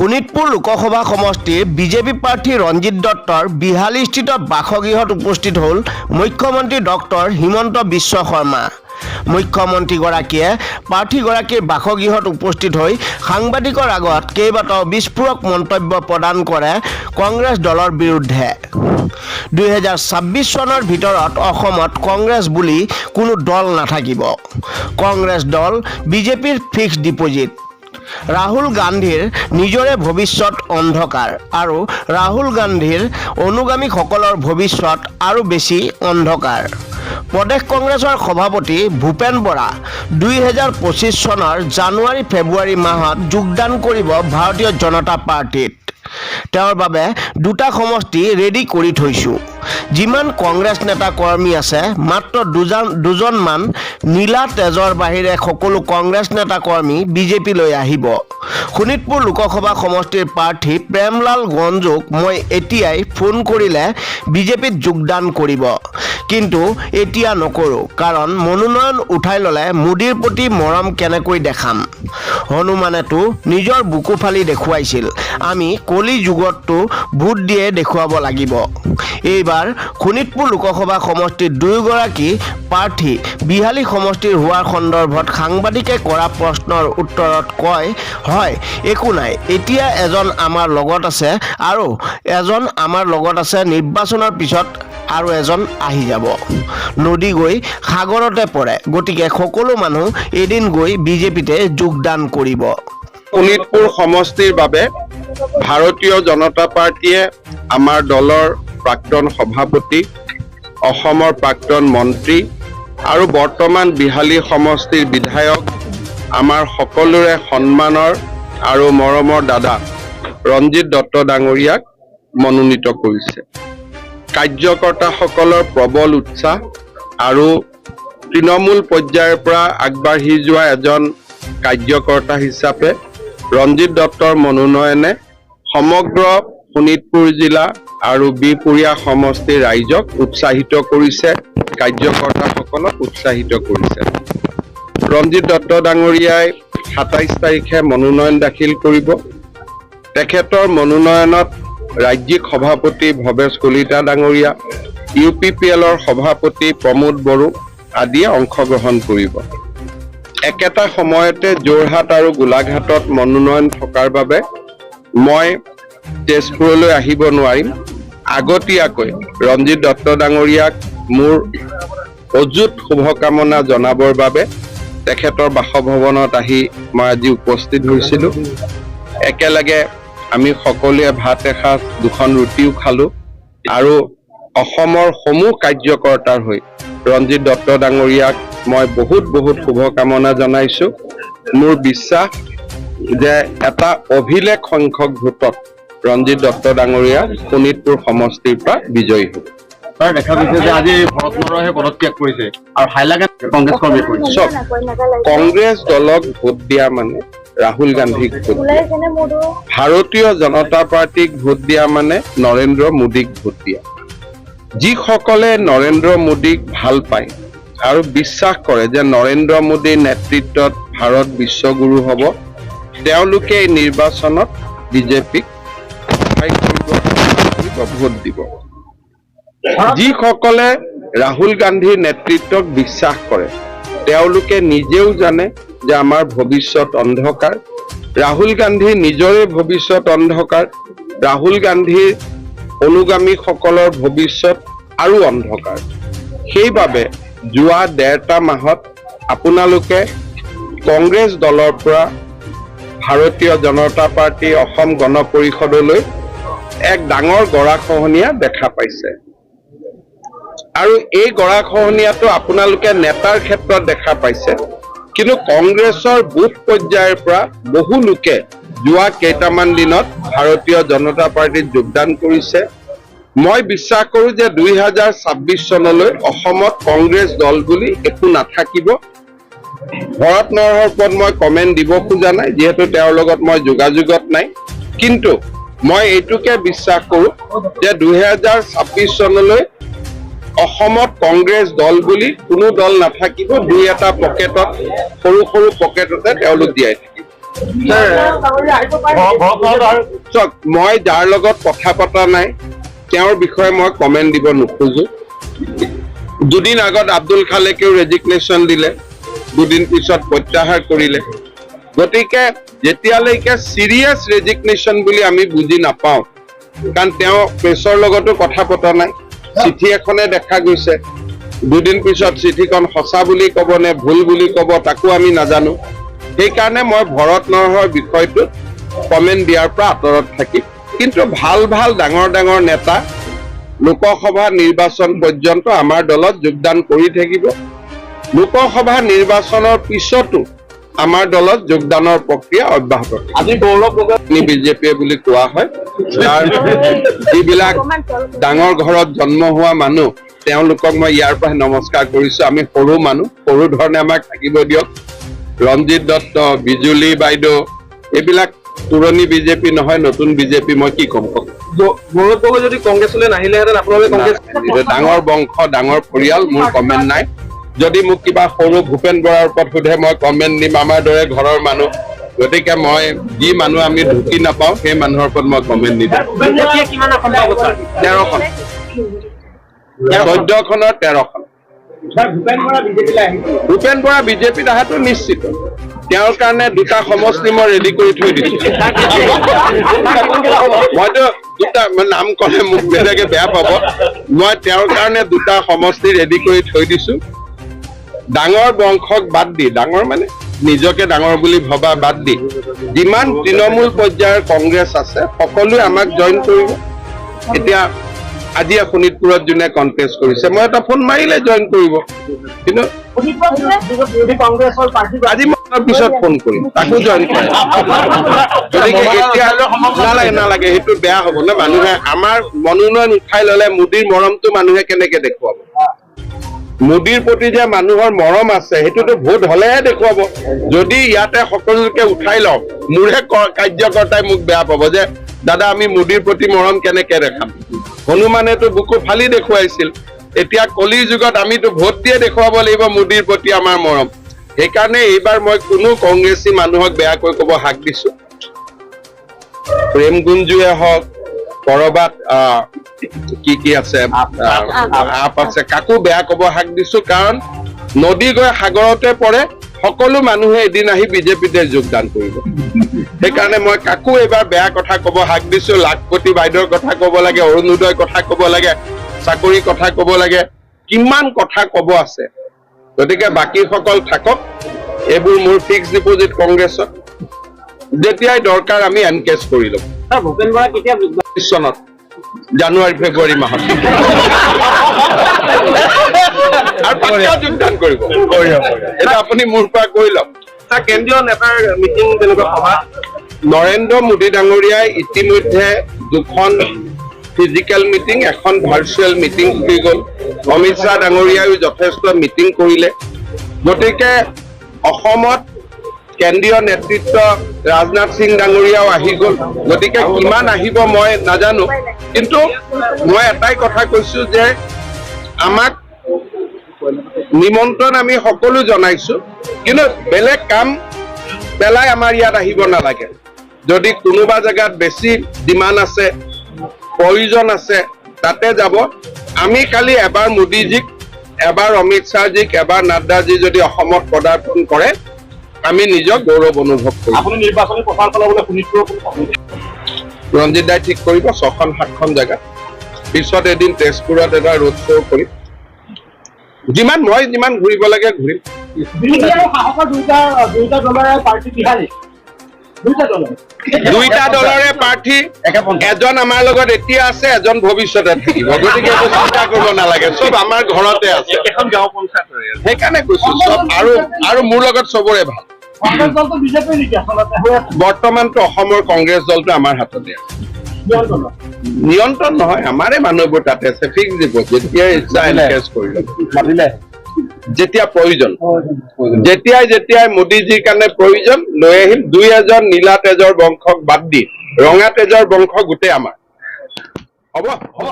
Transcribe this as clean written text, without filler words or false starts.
শোণিতপুৰ লোকসভা সমষ্টিৰ বিজেপি প্ৰাৰ্থী ৰঞ্জিত দত্তৰ বিহালীস্থিত বাসগৃহত উপস্থিত হ'ল মুখ্যমন্ত্ৰী ডক্টৰ হিমন্ত বিশ্ব শৰ্মা। মুখ্যমন্ত্ৰীগৰাকীয়ে প্ৰাৰ্থীগৰাকীৰ বাসগৃহত উপস্থিত হৈ সাংবাদিকৰ আগত কেইবাটাও বিস্ফোৰক মন্তব্য প্ৰদান কৰে কংগ্ৰেছ দলৰ বিৰুদ্ধে। 2026 চনৰ ভিতৰত অসমত কংগ্ৰেছ বুলি কোনো দল নাথাকিব। কংগ্ৰেছ দল বিজেপিৰ ফিক্সড ডিপ'জিট। ৰাহুল গান্ধীৰ নিজৰে ভৱিষ্যত অন্ধকাৰ আৰু ৰাহুল গান্ধীৰ অনুগামীসকলৰ ভৱিষ্যত আৰু বেছি অন্ধকাৰ। প্ৰদেশ কংগ্ৰেছৰ সভাপতি ভূপেন বৰা 2025 চনৰ জানুৱাৰী ফেব্ৰুৱাৰী মাহত যোগদান কৰিব ভাৰতীয় জনতা পাৰ্টীত। তেওঁৰ বাবে দুটা সমষ্টি ৰেডি কৰি থৈছোঁ। যিমান কংগ্ৰেছ নেতা কৰ্মী আছে, মাত্ৰ দুজনমান নীলা তেজৰ বাহিৰে সকলো কংগ্ৰেছ নেতা কৰ্মী বিজেপিলৈ আহিব। শোণিতপুৰ লোকসভা সমষ্টিৰ প্ৰাৰ্থী প্ৰেমলাল গঞ্জুক মই এতিয়াই ফোন কৰিলে বিজেপিত যোগদান কৰিব। কিন্তু এতিয়া নকৰোঁ, কাৰণ মনোনয়ন উঠাই ল'লে মোদীৰ প্ৰতি মৰম কেনেকৈ দেখাম? হনুমানেতো নিজৰ বুকু ফালি দেখুৱাইছিল, আমি কলি যুগততো ভোট দিয়ে দেখুৱাব লাগিব। এইবাৰ শোণিতপুৰ লোকসভা সমষ্টিৰ দুয়োগৰাকী প্ৰাৰ্থী বিহালী সমষ্টিৰ হোৱাৰ সন্দৰ্ভত সাংবাদিকে কৰা প্ৰশ্নৰ উত্তৰত কয়, "হয়, একো নাই, এতিয়া এজন আমাৰ লগত আছে আৰু এজন আমাৰ লগত আছে। নিৰ্বাচনৰ পিছত আৰু এজন আহি যাব। নদী গৈ সাগৰতে পৰে, গতিকে সকলো মানুহ এদিন গৈ বিজেপিতে যোগদান কৰিব।" শোণিতপুৰ সমষ্টিৰ বাবে ভাৰতীয় জনতা পাৰ্টীয়ে আমাৰ দলৰ প্ৰাক্তন সভাপতি, অসমৰ প্ৰাক্তন মন্ত্ৰী আৰু বৰ্তমান বিহালী সমষ্টিৰ বিধায়ক, আমাৰ সকলোৰে সন্মানৰ আৰু মৰমৰ দাদা ৰঞ্জিত দত্ত ডাঙৰীয়াক মনোনীত কৰিছে। কাৰ্যকৰ্তাসকলৰ প্ৰবল উৎসাহ আৰু তৃণমূল পৰ্যায়ৰ পৰা আগবাঢ়ি যোৱা এজন কাৰ্যকৰ্তা হিচাপে ৰঞ্জিত দত্তৰ মনোনয়নে সমগ্ৰ শোণিতপুৰ জিলা আৰু বিহপুৰীয়া সমষ্টিৰ ৰাইজক উৎসাহিত কৰিছে, কাৰ্যকৰ্তাসকলক উৎসাহিত কৰিছে। ৰঞ্জিত দত্ত ডাঙৰীয়াই 27 তাৰিখে মনোনয়ন দাখিল কৰিব। তেখেতৰ মনোনয়নত ৰাজ্যিক সভাপতি ভৱেশ কলিতা ডাঙৰীয়া, ইউ পি পি এলৰ সভাপতি প্ৰমোদ বড়ো আদিয়ে অংশগ্ৰহণ কৰিব। একেটা সময়তে যোৰহাট আৰু গোলাঘাটত মনোনয়ন থকাৰ বাবে মই তেজপুৰলৈ আহিব নোৱাৰিম। আগতীয়াকৈ ৰঞ্জিত দত্ত ডাঙৰীয়াক মোৰ অযুত শুভকামনা জনাবৰ বাবে তেখেতৰ বাসভৱনত আহি মই আজি উপস্থিত হৈছিলোঁ। একেলগে আমি সকলোৱে ভাত এসাঁজ, দুখন ৰুটিও খালোঁ আৰু অসমৰ সমূহ কাৰ্যকৰ্তাৰ হৈ ৰঞ্জিত দত্ত ডাঙৰীয়াক মই বহুত বহুত শুভকামনা জনাইছোঁ। মোৰ বিশ্বাস যে এটা অভিলেখ সংখ্যক ভোটত ৰঞ্জিত দত্ত ডাঙৰীয়া শোণিতপুৰ সমষ্টিৰ পৰা বিজয়ী হ'ব। ছাৰ, দেখা গৈছে যে আজি ভৰত নৰহে পদত্যাগ কৰিছে আৰু হাইলাকান্দি কংগ্ৰেছ কৰ্মীয়ে কৰিছে। চব কংগ্ৰেছ দলক ভোট দিয়া মানে ৰাহুল গান্ধীক ভোট দিয়া, ভাৰতীয় জনতা পাৰ্টীক ভোট দিয়া মানে নৰেন্দ্ৰ মোদীক ভোট দিয়া। যিসকলে নৰেন্দ্ৰ মোদীক ভাল পায় আৰু বিশ্বাস কৰে যে নৰেন্দ্ৰ মোদীৰ নেতৃত্বত ভাৰত বিশ্বগুৰু হ'ব, তেওঁলোকে এই নিৰ্বাচনত বিজেপিক সহায় কৰিব, ভোট দিব। যিসকলে ৰাহুল গান্ধীৰ নেতৃত্বক বিশ্বাস কৰে, তেওঁলোকে নিজেও জানে যে আমাৰ ভৱিষ্যত অন্ধকাৰ। ৰাহুল গান্ধীৰ নিজৰে ভৱিষ্যত অন্ধকাৰ, ৰাহুল গান্ধীৰ অনুগামীসকলৰ ভৱিষ্যত আৰু অন্ধকাৰ। সেইবাবে যোৱা ডেৰটা মাহত আপোনালোকে কংগ্ৰেছ দলৰ পৰা ভাৰতীয় জনতা পাৰ্টী, অসম গণ পৰিষদলৈ এক ডাঙৰ গৰাখহনীয়া দেখা পাইছে আৰু এই গৰাখহনীয়াটো আপোনালোকে নেতাৰ ক্ষেত্ৰত দেখা পাইছে, কিন্তু কংগ্ৰেছৰ বুথ পৰ্যায়ৰ পৰা বহু লোকে যোৱা কেইটামান দিনত ভাৰতীয় জনতা পাৰ্টীত যোগদান কৰিছে। মই বিশ্বাস কৰোঁ যে 2026 চনলৈ অসমত কংগ্ৰেছ দল বুলি একো নাথাকিব। ভৰত নৰহৰ ওপৰত মই কমেণ্ট দিব খোজা নাই, যিহেতু তেওঁৰ লগত মই যোগাযোগত নাই। কিন্তু মই এইটোকে বিশ্বাস কৰোঁ যে 2026 চনলৈ অসমত কংগ্ৰেছ দল বুলি কোনো দল নাথাকিব। দুই এটা পকেটত, সৰু সৰু পকেটতে তেওঁলোক জীয়াই থাকিব। চাওক, মই যাৰ লগত কথা পতা নাই, তেওঁৰ বিষয়ে মই কমেণ্ট দিব নোখোজো। দুদিন আগত আব্দুল খালেকেও ৰেজিগনেশ্যন দিলে, দুদিন পিছত প্ৰত্যাহাৰ কৰিলে। গতিকে যেতিয়ালৈকে চিৰিয়াছ ৰেজিগনেশ্যন বুলি আমি বুজি নাপাওঁ, কাৰণ তেওঁ প্ৰেছৰ লগতো কথা পতা নাই, চিঠি এখনে দেখা গৈছে। দুদিন পিছত চিঠিখন সঁচা বুলি ক'ব নে ভুল বুলি ক'ব, তাকো আমি নাজানো। সেইকাৰণে মই ভৰত নৰহৰ বিষয়টোত কমেণ্ট দিয়াৰ পৰা আঁতৰত থাকিম। কিন্তু ভাল ভাল ডাঙৰ ডাঙৰ নেতা লোকসভা নিৰ্বাচন পৰ্যন্ত আমাৰ দলত যোগদান কৰি থাকিব। লোকসভা নিৰ্বাচনৰ পিছতো আমাৰ দলত যোগদানৰ প্ৰক্ৰিয়া অব্যাহত থাকিব। আজি গৌৰৱ গগৈ বিজেপিয়ে বুলি কোৱা হয়, তাৰ যিবিলাক ডাঙৰ ঘৰত জন্ম হোৱা মানুহ, তেওঁলোকক মই ইয়াৰ পৰা নমস্কাৰ কৰিছো। আমি সৰু মানুহ, সৰু ধৰণে আমাক থাকিব দিয়ক। ৰঞ্জিত দত্ত, বিজুলী বাইদেউ, এইবিলাক পুৰণি বিজেপি নহয়, নতুন বিজেপি। মই কি ক'ম, কওক? গৌৰৱ গগৈ যদি কংগ্ৰেছলৈ নাহিলেহেঁতেন, আপোনালোকে কংগ্ৰেছ এইটো ডাঙৰ বংশ, ডাঙৰ পৰিয়াল, মোৰ কমেণ্ট নাই। যদি মোক কিবা সৰু ভূপেন বৰাৰ ওপৰত সোধে, মই কমেণ্ট দিম, আমাৰ দৰে ঘৰৰ মানুহ। গতিকে মই যি মানুহ আমি ঢুকি নাপাওঁ, সেই মানুহৰ ওপৰত মই কমেণ্ট নিদিওঁ। বিজেপিয়ে কিমান আসন পাব ছাৰ? 13খন, 14খনৰ 13খন। ভূপেন বৰা বিজেপিত অহাটো নিশ্চিত। তেওঁৰ কাৰণে দুটা সমষ্টি মই ৰেডি কৰি থৈ দিছো। মইতো দুটা মই নাম ক'লে মোক বেলেগে বেয়া পাব। মই তেওঁৰ কাৰণে দুটা সমষ্টি ৰেডি কৰি থৈ দিছো। ডাঙৰ বংশক বাদ দি, ডাঙৰ মানে নিজকে ডাঙৰ বুলি ভবা বাদ দি, যিমান তৃণমূল পৰ্যায়ৰ কংগ্ৰেছ আছে, সকলোৱে আমাক জইন কৰিব। এতিয়া আজি শোণিতপুৰত যোনে কণ্টেষ্ট কৰিছে, মই এটা ফোন মাৰিলে জইন কৰিব। কিন্তু কংগ্ৰেছৰ প্ৰাৰ্থী আজি মই অলপ পিছত ফোন কৰিম, তাকো জইন কৰে। গতিকে এতিয়া নালাগে, নালাগে, সেইটো বেয়া হ'ব ন। মানুহে আমাৰ মনোনয়ন উঠাই ললে মোদীৰ মৰমটো মানুহে কেনেকে দেখুৱাব? মোদীৰ প্ৰতি যে মানুহৰ মৰম আছে, সেইটোতো ভোট হলেহে দেখুৱাব। যদি ইয়াতে সকলোকে উঠাই লওঁ, মোৰহে কাৰ্যকৰ্তাই মোক বেয়া পাব যে দাদা, আমি মোদীৰ প্ৰতি মৰম কেনেকে দেখাম? হনুমানেতো বুকু ফালি দেখুৱাইছিল। এতিয়া কলিৰ যুগত আমিতো ভোট দিয়ে দেখুৱাব লাগিব মোদীৰ প্ৰতি আমাৰ মৰম। সেইকাৰণে এইবাৰ মই কোনো কংগ্ৰেছী মানুহক বেয়াকৈ ক'ব হাক দিছো। প্ৰেম গুঞ্জুৱে হওক, কৰবাত কি কি আছে, আপ আছে, কাকো বেয়া ক'ব হাক দিছো। কাৰণ নদী গৈ সাগৰতে পৰে। সকলো মানুহে এদিন আহি বিজেপিতে যোগদান কৰিব। সেইকাৰণে মই কাকো এইবাৰ বেয়া কথা ক'ব হাক দিছো। লাখপতি বাইদেউৰ কথা ক'ব লাগে, অৰুণোদয়ৰ কথা ক'ব লাগে, চাকৰিৰ কথা ক'ব লাগে, কিমান কথা ক'ব আছে। গতিকে বাকীসকল থাকক। এইবোৰ মোৰ ফিক্স ডিপজিট কংগ্ৰেছত। যেতিয়াই দৰকাৰ আমি এনকেচ কৰি ল'ম। ছাৰ, ভূপেন বৰা কেতিয়া যোগদান চনত জানুৱাৰী ফেব্ৰুৱাৰী মাহত আৰু পাক্কা যোগদান কৰিব। এটা আপুনি মোৰ পৰা কৈ লওক। ছাৰ, কেন্দ্ৰীয় নেতাৰ মিটিং, তেনেকুৱা সভা? নৰেন্দ্ৰ মোদী ডাঙৰীয়াই ইতিমধ্যে দুখন ফিজিকেল মিটিং, এখন ভাৰ্চুৱেল মিটিং হৈ গ'ল। অমিত শ্বাহ ডাঙৰীয়াইও যথেষ্ট মিটিং কৰিলে। গতিকে অসমত কেন্দ্ৰীয় নেতৃত্ব ৰাজনাথ সিং ডাঙৰীয়াও আহি গ'ল। গতিকে কিমান আহিব মই নাজানো, কিন্তু মই এটাই কথা কৈছো যে আমাক নিমন্ত্ৰণ আমি সকলো জনাইছো, কিন্তু বেলেগ কাম পেলাই আমাৰ ইয়াত আহিব নালাগে। যদি কোনোবা জেগাত বেছি ডিমাণ্ড আছে, প্ৰয়োজন আছে, তাতে যাব। আমি খালি এবাৰ মোদীজীক, এবাৰ অমিত শ্বাহজীক, এবাৰ নাড্ডাজী যদি অসমত পদাৰ্পণ কৰে, আমি নিজক গৌৰৱ অনুভৱ কৰিম। আপুনি নিৰ্বাচনী প্ৰচাৰ চলাবলৈ শোণিতপুৰৰ কোনো ৰঞ্জিত দাই ঠিক কৰিব, ছখন সাতখন জেগাত। পিছত এদিন তেজপুৰত এটা ৰোড শ্ব' কৰিম। যিমান মই যিমান ঘূৰিব লাগে ঘূৰিম। বিৰোধী আৰু শাসকৰ দুয়োটা দুয়োটা দলৰে প্ৰাৰ্থী বিহালী, দুয়োটা দলৰে। দুইটা দলৰে প্ৰাৰ্থী এজন আমাৰ লগত এতিয়া আছে, এজন ভৱিষ্যতে থাকিব। গতিকে এইটো চিন্তা কৰিব নালাগে, চব আমাৰ ঘৰতে আছে। এখন গাঁও পঞ্চায়তৰে। সেইকাৰণে কৈছো চব আৰু আৰু মোৰ লগত চবৰে ভাল। কংগ্ৰেছ দলটো বিজেপিৰ নেকি আচলতে হৈ আছে? বৰ্তমানতো অসমৰ কংগ্ৰেছ দলটো আমাৰ হাততে আছে। নিয়ন্ত্ৰণত? নিয়ন্ত্ৰণ নহয়, আমাৰে মানুহবোৰ তাতে আছে। ফিক্স দিব, যেতিয়াই ইচ্ছা এনকেচ কৰি ল'ব। মাতিলে যেতিয়া প্ৰয়োজন, যেতিয়াই যেতিয়াই মোদীজীৰ কাৰণে প্ৰয়োজন, লৈ আহিম। দুই এজন নীলা তেজৰ বংশক বাদ দি ৰঙা তেজৰ বংশ গোটেই আমাৰ হ'ব। হ'ব।